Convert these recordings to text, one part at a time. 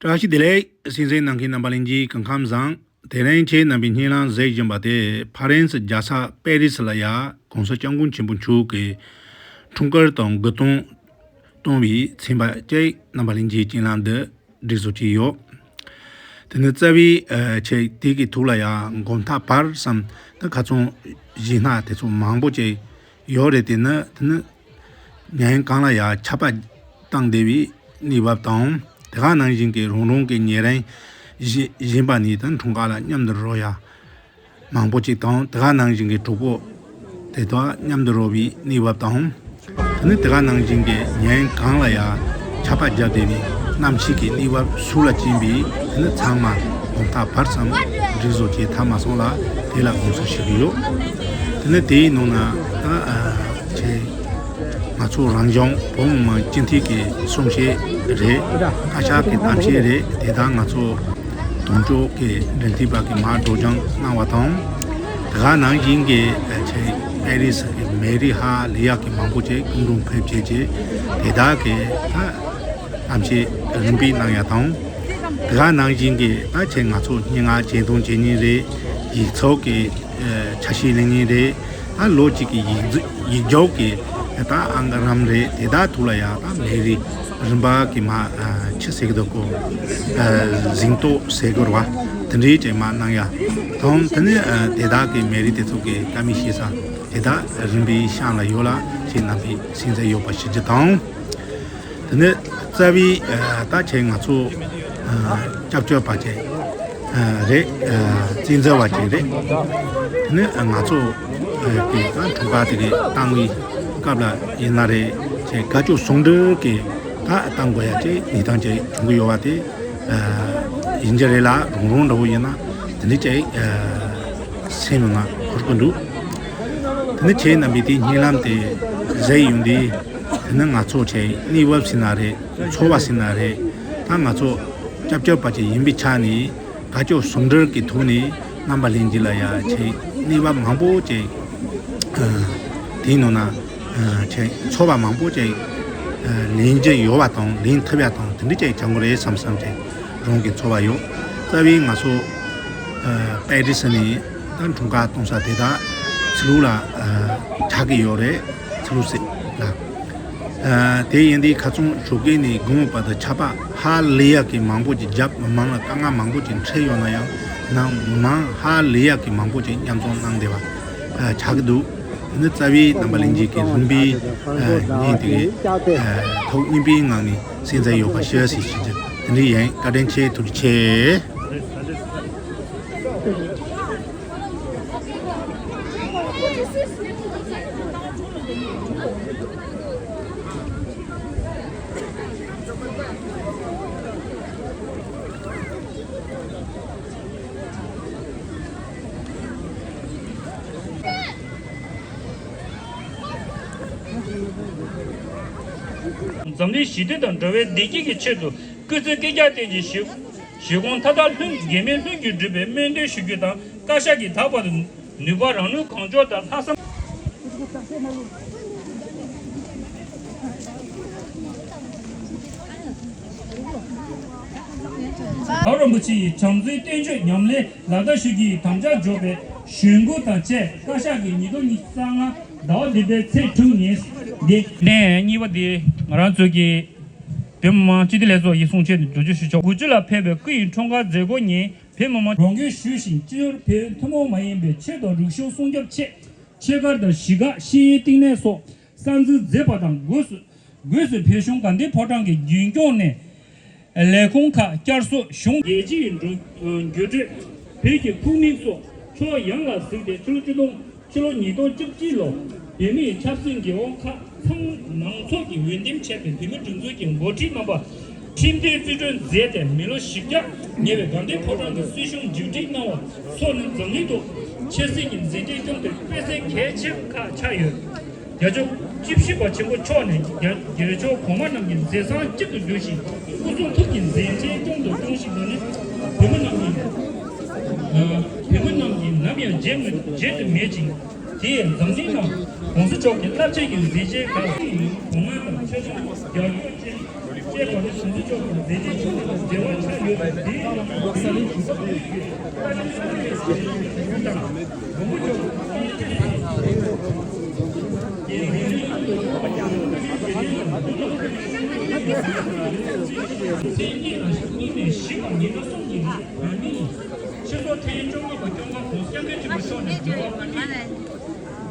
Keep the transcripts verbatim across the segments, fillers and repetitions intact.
བཀྲ་ཤིས་བདེ་ལེགས། གསན་གཟིགས་གནང་མཁན་རྣམ་པ་ལྷན་རྒྱས་སྐུ་ཁམས་བཟང་། དེ་རིང་ཁྱེད་རྣམ་པའི་སྙན་ལམ་གཟིགས་བཞིན་པ་དེ་ཕ་རན་སི་རྒྱལ་ས་པེ་རི་སི་ལ་ཡ་༸གོང་ས་སྐྱབས་མགོན་ཆེན་པོ་མཆོག་གི་འཁྲུངས་སྐར་དང་དགུ་སྟོང་གཏོང་བའི་ཚན་པ་བཅས་རྣམ་པ་ལྷན་རྒྱས་སྙན་ལམ་འདི་སྒྲིག་བཟོ་བྱས་ཡོད། དེ་ནི་རྩ་བའི་ཨ་ཆེད་དེ་གི་ཐོག་ལ་ཡང་མགོ་མཐའ་བར་གསུམ་ད་ཁ་ཚོན་གཞས་སྣ་དེ་ཚོ་མང་པོ་ཅིག་ཡོད་རེད། དེ་ནི་དེ་ནི་ཉིན་གང་ལ་ཡང་ཆར་པ་བཏང་བསྡད་པའི་གནས་བབ་དང་། དེ་ག་ནང་བཞིན་གྱི་རང་རང་གི་ཉེ་རིང་གཞན་གཞན་པ་ནས་ད་འཁྲུངས་སྐར་ལ་མཉམ་དུ་རོལ་ཡ་མང་པོ་ཅིག་དང་། དེ་ག་ནང་བཞིན་གྱི་གྲོགས་པོ་དེ་དག་མཉམ་དུ་རོལ་བའི་གནས་བབ་དང་། དེ་ནི་དེ་ག་ནང་བཞིན་གྱི་ཉིན་གང་ལ་ཡང་ཆར་པ་བརྒྱབ་བསྡད་པའི་གནམ་གཤིས་ཀྱི་གནས་བབ་ཟུར་ལ་བཅིངས་པའི་དེ་ནི་ཚང་མ་མགོ་མཐའ་བར་གསུམ་སྒྲིག་བཟོ་བྱས་ཐབས་མ་སོང་ལ་དེ་ལ་དགོངས་སེལ་ཞུ་གི་ཡོད། དེ་ནི་དེའི་ནང་ན་ད་ཨ་ཆེ་ང་ཚོ་རང་གཞུང་བོད་མི་མང་སྤྱི་འཐུས་ཀྱི་གསུང་བཤད་རེད། བཀའ་ཤག་གི་གཏམ་བཤད་རེད། དེ་དག་ང་ཚོ་དོན་གཅོད་ཀྱི་འབྲེལ་མཐུད་པ་གི་མར་སྒྲོག་སྦྱང་གནང་བ་དང་། དེ་ག་ནང་བཞིན་གྱི་ཆེ་པེ་རི་སི་གི་མེ་རི་ཧ་ལས་ཡག་གི་མང་པོ་ཅིག་སྐུ་མགྲོན་ཕེབས་བྱས་རྗེས་དེ་དག་གི་ད་གཏམ་བཤད་རིམ་པས་གནང་ཡ་དང་། དེ་ག་ནང་བཞིན་གྱི་ད་ཆེ་ང་ཚོ་སྙན་ངག་བརྗེད་དོན་བྱེད་མཁན་རེད། ཡིག་ཚོགས་ཀྱི་ཆ་ཤས་ལེན་མཁན་རེད། ད་ལོ་གཅིག་གི་ཡིག་ཡིག་སྒྱོགས་ཀྱི་ད་ཨང་གི་རིམ་རེད། དེ་དག་ཐོག་ལ་ཡང་ད་མེ་རི་རིམ་པ་གི་མ་ཆི་ཟེར་གི་འདུག་གོ། གཟེངས་རྟགས་ཟེར་དགོས་རེད་བ། དེ་འདྲའི་ཅིག་མ་གནང་ཡ་དང་། དེ་ནས་དེ་དག་གི་མེ་རི་དེ་ཚོ་གི་བཀའ་མོལ་བཤད་ས་དེ་དག་རིམ་པས་གཤམ་ལ་ཡོད་ལ་ཁྱེད་རྣམ་པས་གསན་འཚམས་ཡོད་པ་ཞུ་རྒྱུ་དང་། དེ་ནས་རྩ་བའི་ད་ཆེ་ང་ཚོ་སྐྱབས་བཅོལ་བ་ཅིག་རེད། བཙན་འཛུལ་བ་ཅིག་རེད། དེ་ནས་ང་ཚོ་གི་ད་འཁྲུངས་སྐར་དེ་གི་བཏང་བའི་སྐབས་ལ་ཡིན་ན་རེད། ཅེས་དགའ་སྐྱོ་ཟུང་འབྲེལ་གྱི་ད་བཏང་དགོས་ཡ་ཅིག་གནས་སྟངས་ཅིག་བྱུང་གི་ཡོད་པ་དེ་ཡིན་གྱི་རེད་ལ། རང་རང་འདྲ་བོ་ཡིན་ན་དེ་འདྲ་ཅིག་སེམས་ནང་ན་འཁོར་གི་འདུག་དེ་ནས་ཁྱེད་རྣམ་པས་དེ་སྙན་ལམ་དེ་གཟིགས་ཡོང་དུས། དེ་ནས་ང་ཚོ་ཆེ་གནས་བབ་ཟེར་ན་རེད། འཚོ་བ་ཟེར་ན་རེད། ད་ང་ཚོ་སྐྱབས་བཅོལ་བ་ཅིག་ཡིན་པའི་ཆ་ནས་དགའ་སྐྱོ་ཟུང་འབྲེལ་གྱི་ཐོག་ནས་རྣམ་པ་ལྷན་རྒྱས་ལ་ཡ་ཆེ་གནས་བབ་མང་པོ་ཅིག་དེའི་ནང་ན་ཆེ་འཚོ་བ་མང་པོ་ཅིག་ལེན་རྒྱུ་ཡོད་པ་དང་། ལེན་ཐུབ་ཡ་དང་དེ་འདྲ་ཅིག་བྱ་དགོས་རེད་བསམ་བསམ་ཅིག་རང་གི་ཚོར་བ་ཡོད། རྩ་བའི་ང་ཚོ་པེ་རི་སི་ནས་ད་འཁྲུངས་སྐར་གཏོང་ས་དེ་དག་ཚུར་ལ་ཆགས་ཀྱི་ཡོད་རེད། ཚུར་སྲིད་ལ། དེ་ཡིན་དུས་ཁ་སང་ཞོགས་ཀས་ནས་དགོང་བར་དུ་ཆར་པ་ཧ་ལས་ཡག་གི་མང་པོ་ཅིག་བརྒྱབ། མི་མང་ལ་དཀའ་ངལ་མང་པོ་ཅིག་འཕྲད་ཡོད་ན་ཡང་། ནང་མི་མང་ཧ་ལས་ཡག་གི་མང་པོ་ཅིག་མཉམ་འཛོམས་གནང་བསྡད་པ་ཆགས་ཀྱི་འདུག་དེ་ནི་རྩ་བའི་རྣམ་པ་ལྷན་རྒྱས་ཀྱི་རིམ་པས་ཉིན་དེ་གའི་ཐོག་སྙིང་པའི་ངང་ནས་གསན་འཚམས་ཡོད་པ་ཞུ་ཞེས་ཞུ་རྒྱུ་དེ་འདྲ་ཡིན། བཀའ་དྲིན་ཆེ། ཐུགས་རྗེ་ཆེ། འཛམ་གླིང་ཞི་བདེ་དང་འགྲོ་བའི་བདེ་སྐྱིད་ཀྱི་ཆེད་དུ་སྐུ་ཚེ་བསྐལ་བརྒྱར་བརྟན་ཅིང་། གཞིས་གཞིས་ཁོངས་མཐའ་དག་ལྷུན་གེགས་མེད་ལྷུན་གྱིས་གྲུབ་པའི་སྨོན་འདུན་ཞུ་རྒྱུ་དང་། བཀའ་ཤག་གིས་ད་བར་དུ་ནུས་པ་རང་ལུས་གང་ལྕོགས་དང་ལྷག་བསམ། རྒྱལ་བ་རིན་པོ་ཆེ་ཡི་བྱམས་བརྩེའི་བསྟན་བཅོས་ཉམས་ལེན་ལག་བསྟར་ཞུ་རྒྱུའི་དམ་བཅའ་འཇོག་པའི་གཞེན་སྐུལ་དང་བཅས། བཀའ་ཤག་གིས་ཉིས་སྟོང་ཉི་ཤུ་རྩ་ལྔ་ཟླ་བ་བདུན་པའི་ཚེས་དྲུག་ཉིན་འདི། གནས་གཉིས་པ་འདི་ང་རང་ཚོ་གི་བོད་མི་མང་སྤྱི་འཐུས་ལས་ཚོགས་ཀྱི་གསུང་ཆོས་དུ་བསྒྱུར་བཅོས་ཞུས་ཆོག་དགུ་བཅུ་ལ་ཕེབས་པའི་སྐུ་ཡི་འཁྲུངས་སྐར་མཛད་སྒོ་ཉིན་བོད་མི་མང་རོགས་མགོན་ཞུས་ཤིང་། སྤྱི་ནོར་བོད་ཐུན་མོང་མ་ཡིན་པའི་ཆོས་དང་རིག་གཞུང་སྲུང་སྐྱོབ་ཆེད། ཆེད་མཁར་དང་གཞིས་ཀ་ཤེས་ཡོན་བསྟི་གནས་སོགས་གསར་འཛུགས་མཛད་པ་དང་། སྒོས་སུ་སྒོས་སུ་བོད་གཞུང་དགའ་ལྡན་ཕོ་བྲང་གི་རྒྱུན་སྐྱོང་ནས་ལས་ཁུངས་ཁག་བསྐྱར་གསོ། གཞུང་རྒྱལ་སྤྱིའི་འགྲོ་འགྱུར་འགྲོས། བོད་ཀྱི་ཁོངས་མིང་སོགས་ཕྱོགས་ཡོངས་ལ་གཟིགས་ཏེ། ཕྱི་ལོ་ཆིག་སྟོང་ཕྱི་ལོ་ཉིས་སྟོང་བཅུ་གཅིག་ལོར་བོད་མིའི་ཆབ་སྲིད་འགན་དབང་ཁག་ཚང་མང་ཚོགས་ཀྱིས་འོས་འདེམས་བྱས་པའི་བོད་མི་སྒྲིག་འཛུགས་ཀྱི་འགོ་ཁྲིད་རྣམ་པ་ཁྲིམས་མཐུན་རྩིས་སྤྲོད་མཛད་དེ། མི་ལོ་བཞི་བརྒྱ་ཉེ་བའི་དགའ་ལྡན་ཕོ་བྲང་གི་སྲིད་གཞུང་བརྒྱུད་སྒྲིག་གནང་བ་སོགས་ནི་འཛམ་གླིང་ཐོག་ཆབ་སྲིད་ཀྱི་མཛད་འཕྲིན་སྐྱོང་སྟེ་དཔེ་མཚོན་གལ་ཆེན་ཁག་ཆགས་ཡོད། རྒྱལ་མཆོག་བཅུ་བཞི་པ་ཆེན་པོ་མཆོག་ནས་རྒྱ་རྒྱལ་མཆོག་གོང་མ་རྣམས་ཀྱི་མཛད་བཟང་གཅིག་ཏུ་བསྡུས་ཤིང་སྐུ་གསུང་ཐུགས་ཀྱི་མཛད་འཕྲིན་སྐྱོང་དུ་གཏོང་ཞིང་། ད་ནི་བོད་མི་རྣམས་ཀྱིས་ཨ་བོད་མི་རྣམས་ཀྱིས་ནམ་ཡང་བརྗེད་མི་བརྗེད་དུ་མེད་ཅིང་། དེས་འཛམ་གླིང་ནང་༸གོང་ས་མཆོག་གི་རླབས་ཆེན་གྱི་མཛད་རྗེས་ཁག་གོང་མ་དང་ཆོས་སྐྱོང་རྒྱལ་སྐྱོང་ཅན། ཅེས་པ་ནི་གོང་ས་མཆོག་གི་མཛད་རྗེས་ཆེན་པོ་དང་འབྲེལ་བ་ཆགས་ ཕྱི་ལོ་ཐེངས་བཅོ་ལྔ་པ་སྐྱོང་ཁང་གོང་ས་སྐྱབས་མགོན་ཆེན་པོ་མཆོག་ནས་འབྲེལ་བ་བཀའ་འདྲི།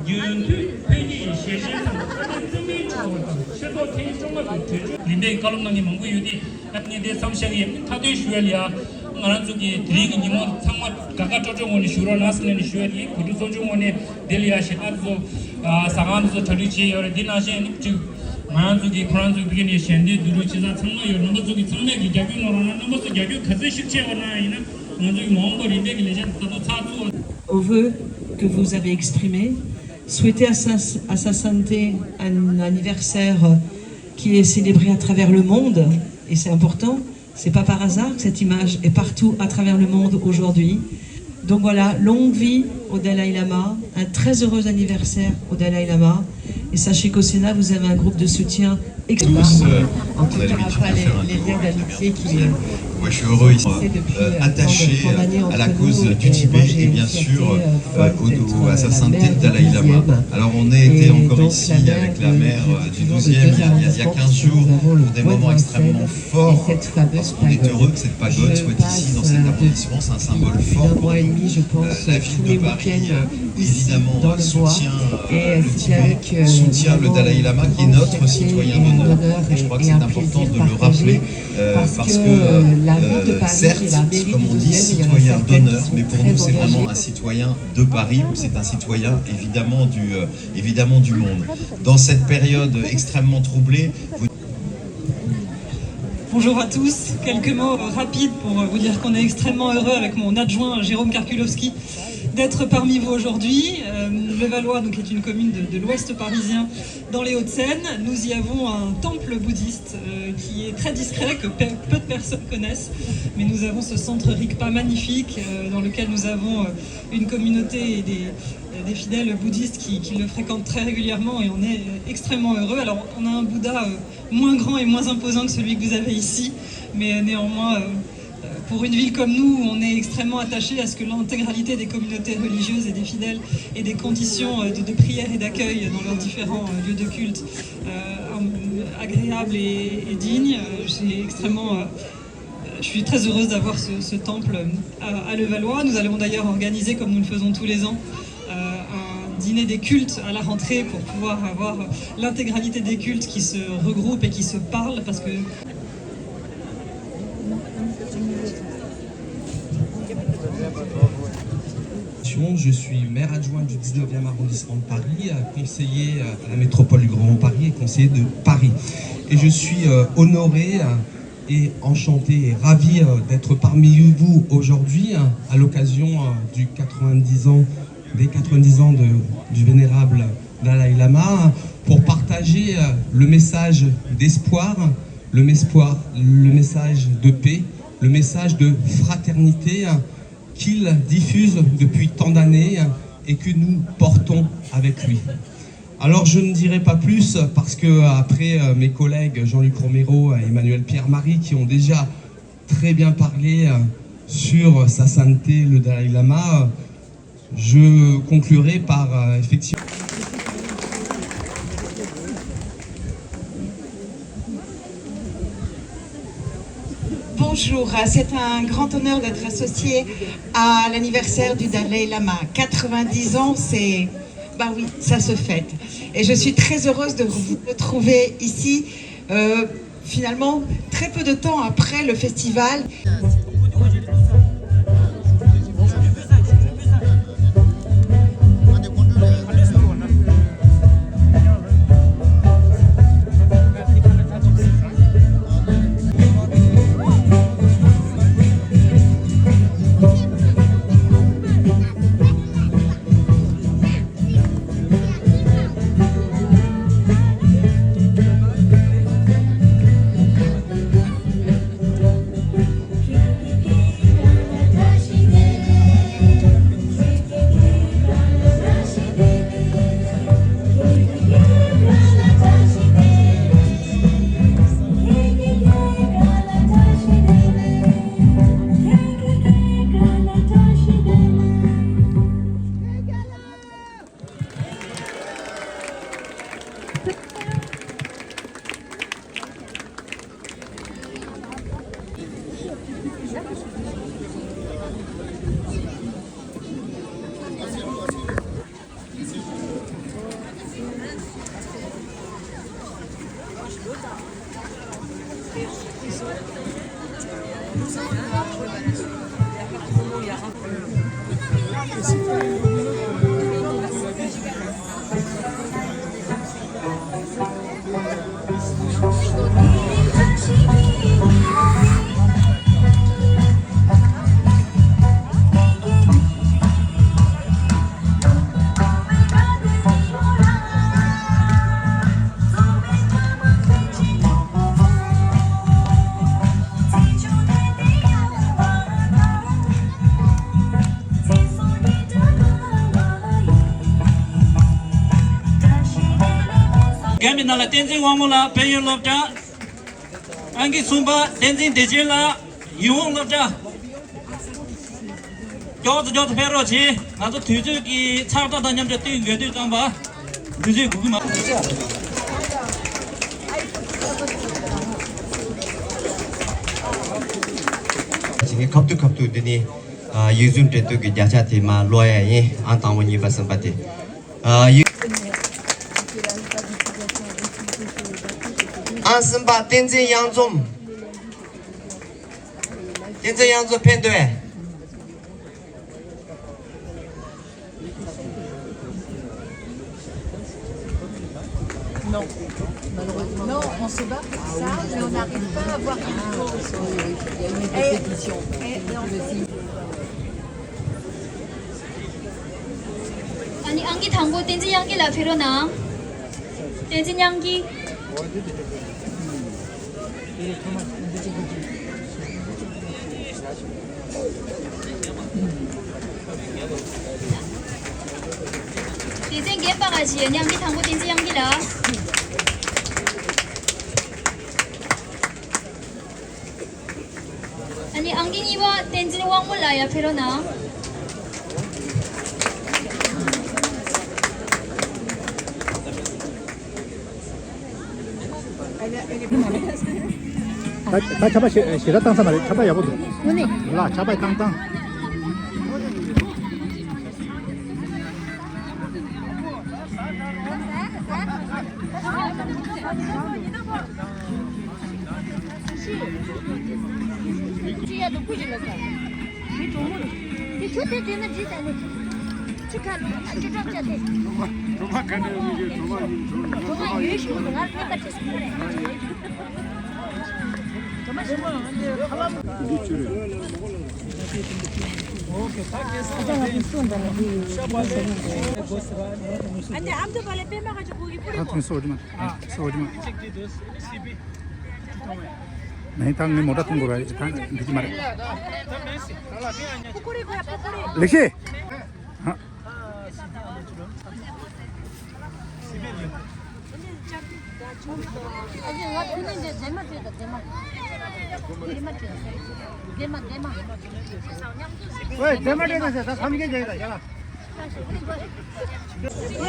རྒྱུན་མཐུད་འཕེལ་རྒྱས་ཞལ་བཞེས་སམ་བཀའ་དྲིན་རྩིས་མེད་འཁྱོལ་བ་དང་ཕྱི་ལོ་ཐེངས་བཅོ་ལྔ་པའི་གྲོས་ཆོད་ལིན་པའི་བཀའ་སློབ་གནང་མཁན་མང་པོ་ཡོད་དེ། ཨ་ནི་དེ་མཚམས་བཞག་གི་མཐའ་དོན་ཞུ་ཡ་ལ་ཡ། ང་རང་ཚོ་གི་དེ་རིང་གི་ཉིན་མོ་ཚང་མ་དགའ་དགའ་སྤྲོ་སྤྲོ་ངང་ནས་བཞུགས་རོགས་གནང་ཟེར་ནས་ཞུ་ཡ་དེ། གོ་སྒྲིག་ཚོགས་ཆུང་ངོས་ནས་དེ་ལ་ཡ་ཞེ་དྲག་ཚོ་ཟ་ཁང་དེ་ཚོ་གྲ་སྒྲིག་བྱས་ཡོད་རེད། འདི་ནང་བཞིན་ཨ་ནི་ཅིག་ང་རང་ཚོ་གི་ཁོ་རང་ཚོ་ཕ་གི་ནས་ཞལ་འདེབས་བསྡུ་རུབ་བྱེད་ས་ཚང་མ་ཡོད། རྣམ་པ་ཚོ་གི་ཚང་མས་གི་རྒྱབ་སྐྱོར་གནང་རོགས་གནང་། རྣམ་པ་ཚོ་རྒྱབ་སྐྱོར་ག་ཚོད་ཞིག་བྱས་པ་ན་ཡིན་ན་ང་ཚོ་གི་མ་འོངས་པ་རིམ་པས་གི་ལས་འཆར་ད་དུང་ཚགས་ཚུད། Au vœu que vous avez exprimé, souhaiter à sa, à sa santé un anniversaire qui est célébré à travers le monde, et c'est important. C'est pas par hasard que cette image est partout à travers le monde aujourd'hui. Donc voilà, longue vie au Dalai Lama, un très heureux anniversaire au Dalai Lama. Et sachez qu'au Sénat, vous avez un groupe de soutien ex- Tous, euh, on a l'habitude de faire un bureau avec les maires de douzième. Moi, je suis heureux ici, euh, attaché à la cause du Tibet et bien sûr, euh, au, au, à sa sainteté le Dalai Lama. Alors, on a été encore ici avec la maire, euh, du douzième il y a, il y a, il y a quinze jours pour des moments extrêmement fort, parce qu'on est heureux que cette pagode soit ici, dans cet arrondissement. C'est un symbole fort pour nous. Euh, la ville de Paris, euh, évidemment, euh, soutient, euh, le Tibet, soutient le Dalai Lama, qui est notre citoyen d'honneur. Et je crois que c'est important de le rappeler, euh, parce que, euh, certes, comme on dit, citoyen d'honneur, mais pour nous, c'est vraiment un citoyen de Paris, c'est un citoyen évidemment du, euh, évidemment du monde. Dans cette période extrêmement troublée, vous Bonjour à tous. Quelques mots, euh, rapides pour, euh, vous dire qu'on est extrêmement heureux avec mon adjoint, euh, Jérôme Karkulowski, d'être parmi vous aujourd'hui. Euh, Levallois, donc, est une commune de, de l'ouest parisien, dans les Hauts-de-Seine. Nous y avons un temple bouddhiste, euh, qui est très discret, que pe-, peu de personnes connaissent. Mais nous avons ce centre Rigpa magnifique, euh, dans lequel nous avons, euh, une communauté et des, euh, des fidèles bouddhistes qui, qui le fréquentent très régulièrement et on est, euh, extrêmement heureux. Alors, on a un Bouddha, euh, moins grand et moins imposant que celui que vous avez ici, mais, euh, néanmoins, euh, euh, pour une ville comme nous, où on est extrêmement attaché à ce que l'intégralité des communautés religieuses et des fidèles aient des conditions, euh, de, de prière et d'accueil dans leurs différents, euh, lieux de culte, euh, agréables et, et dignes, euh, j'ai extrêmement, euh, je suis très heureuse d'avoir ce, ce temple, euh, à, à Levallois. Nous allons d'ailleurs organiser, comme nous le faisons tous les ans, euh, un dîner des cultes à la rentrée pour pouvoir avoir l'intégralité des cultes qui se regroupent et qui se parlent, parce que Je suis maire adjoint du dix-neuvième arrondissement de Paris, euh, conseiller, euh, à la métropole du Grand Paris et conseiller de Paris. Et je suis, euh, honoré, euh, et enchanté et ravi, euh, d'être parmi vous aujourd'hui, euh, à l'occasion, euh, du quatre-vingt-dix ans, des quatre-vingt-dix ans de, du vénérable Dalai Lama, pour partager, euh, le message d'espoir, le mespoir-, le message de paix, le message de fraternité, euh, qu'il diffuse depuis tant d'années, euh, et que nous portons avec lui. Alors je ne dirai pas plus parce que, euh, après, euh, mes collègues Jean-Luc Romero et Emmanuel Pierre-Marie qui ont déjà très bien parlé, euh, sur sa sainteté, le Dalai Lama, euh, je conclurai par, euh, effectivement. Bonjour, euh, c'est un grand honneur d'être associé à l'anniversaire du Dalai Lama. Quatre-vingt-dix ans, c'est, bah oui, ça se fête. Et je suis très heureuse de vous retrouver ici, euh, finalement, très peu de temps après le festival. རྒན་པའི་ནང་ལ་བསྟན་འཛིན་དབང་མོ་ལགས་དཔལ་ཡོན་སློབ་གྲྭ། ཨང་ཀི་གསུམ་པ་བསྟན་འཛིན་བདེ་ཆེན་ལགས་ཡིད་འོང་སློབ་གྲྭ། མགྱོགས་སུ་མགྱོགས་སུ་ཕེབས་རོགས་གྱིས། ང་ཚོ་དུས་ཚོད་ཀྱི་ཚགས་དྲག་དང་མཉམ་དུ་དུས་འགོར་དུས་ཙམ་པ་དུས་ཚོད་འགོར་གྱི་མ། ཁ་ཐུག་ཁ་ཐུག་འདི་ནི་ཡིག་གཟུགས་འབྲེལ་གཏུག་གི་བརྒྱ་ཆ་དེ་མར་ཀློག་ཡ་ཡིན། ཨང་དང་པོ་གཉིས་པ་གསུམ་པ་དེ། ཨ་ཡིག་ཨང་གསུམ་པ་བསྟན་འཛིན་གཡང་འཛོམས། བསྟན་འཛིན་གཡང་འཛོམས་ཕེབས་འདུག་པས། Non, malheureusement. Non, on se bat pour ça, mais on n'arrive pas à avoir une pause. Il y a eu une répétition. Et, et en fait, ཨ་ནི་ཨང་ཀི་དང་པོ་བསྟན་འཛིན་དབྱངས་སྐྱིད་ལགས་ཕེབས་རོགས་གནང་། བསྟན་འཛིན་དབྱངས་སྐྱིད། སྡེ་ཚན་བརྒྱད་པ་ག་ཞིག་ཨ་ནི་ཨང་ཀི་དང་པོ་བསྟན་འཛིན་དབྱངས་སྐྱིད་ལགས། ཨ་ནི་ཨང་ཀི་གཉིས་པ་བསྟན་འཛིན་དབང་མོ་ལགས་ཡར་ཕེབས་རོགས་གནང་། ད་ད་ཆར་པ་ཞེ་ཞེ་དྲག་བཏང་ས་མ་རེད། ཆར་པ་ཡག་པོ་འདུག་དངོས་གནས། ལ་ཆར་པ་བཏང་བཏང་། ཨ་ནི་ཨ་མདོ་པ་ལ་པད་མ་ཁ་ཅིག་གོ་གི་པུ་རི་ད་ཐོན་སོ་ཇི་མ། སོ་ཇི་མ། ནའི་ད་ངའི་མོ་ཊ་ཐོན་དགོས་ར། ད་འགྲིག་གི་མ་རེད། ལེགས་ཤེ། ཧ། ཨོའེ། ཌེ་མ་ཌེ་མ་ཟེར་ད་ཁམ་གྱི་ཇེ་ད་ཡ་ལ། ངས་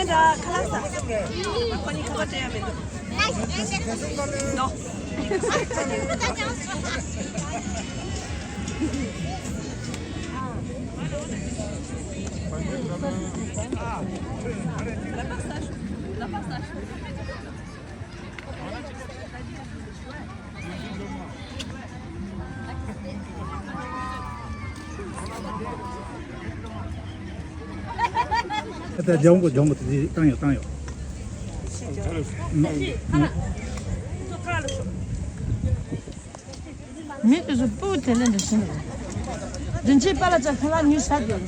ད་ཁ་ལག་ཟ། ཁོ་གཉིས་ཁ་པར་སྤྲད་ཡ་མི་འདུག་ནོ། ད་ལྗང་གུ་ལྗང་གུ་དེ་བཏང་ཡོད་བཏང་ཡོད། མི་དེ་ཚོ་སྤུ་དེ་ལས་འདི་ཟིན་རེད། དྲིན་ཆེན་པཱ་ལགས་ཀྱང་ཁ་ལག་ཉོས་ས་དེ་རེད།